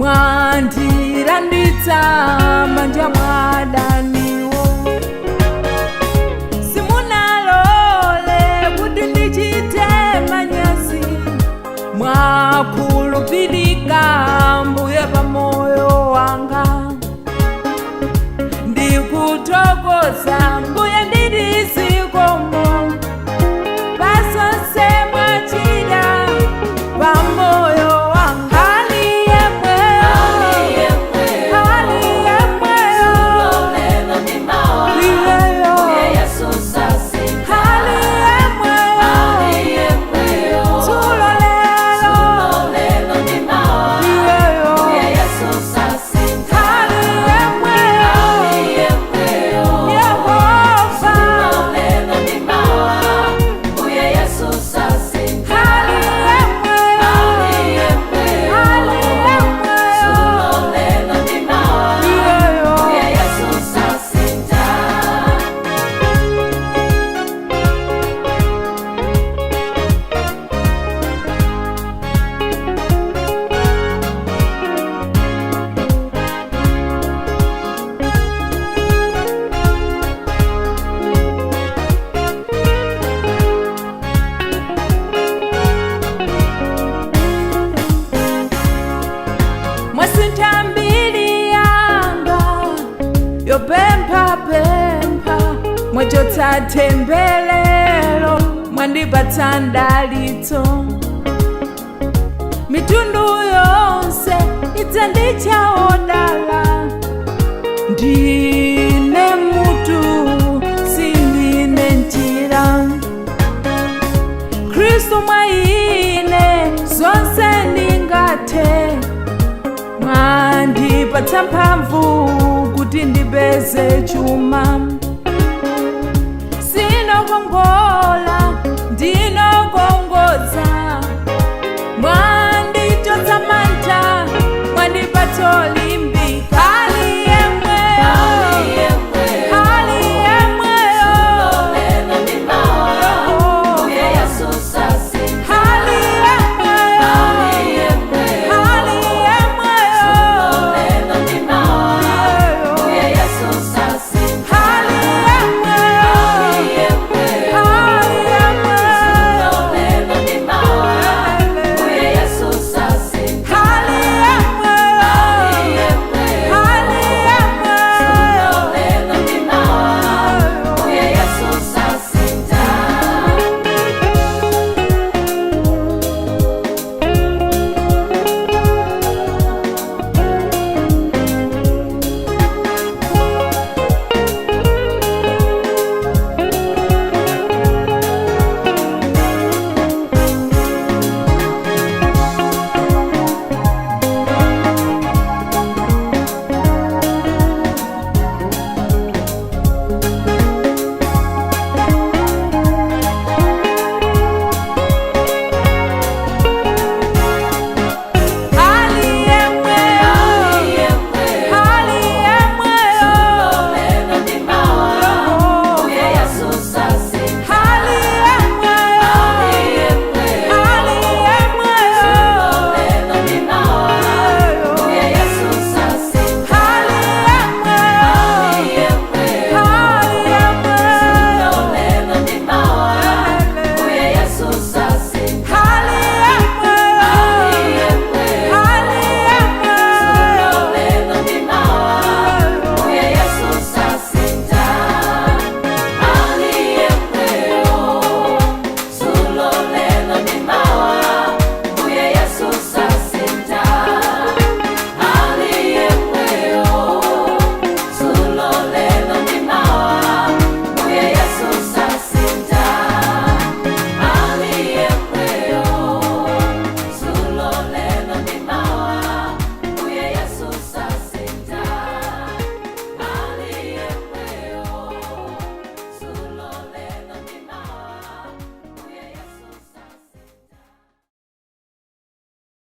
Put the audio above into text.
Mwandilanditsa manja mwadaniwo. Simunalole kuti ndichite manyazi. Mwakhulupirika mbuye pamoyo wanga. Ndikuthokoza mbuye ndili zikomo pasonse mwachita pamoyo wanga. Ali yemweyo, ali yemweyo, iyeyo, ali yemweyo, dzulo lero, iyeyo, ali yemweyo, Yehova, ali yemweyo, ali yemweyo, iyeyo. Mwasintha mbiri yanga yopemphapempha, mwachotsa tembelero, mwandipatsa ndalitso. Mitundu yonse idzanditcha odala. Ndine mutu, sindine njira. Khristu mwa ine zonse ndingathe. Mwandipatsa mphamvu kuti ndipeze chuma. Sinokongola.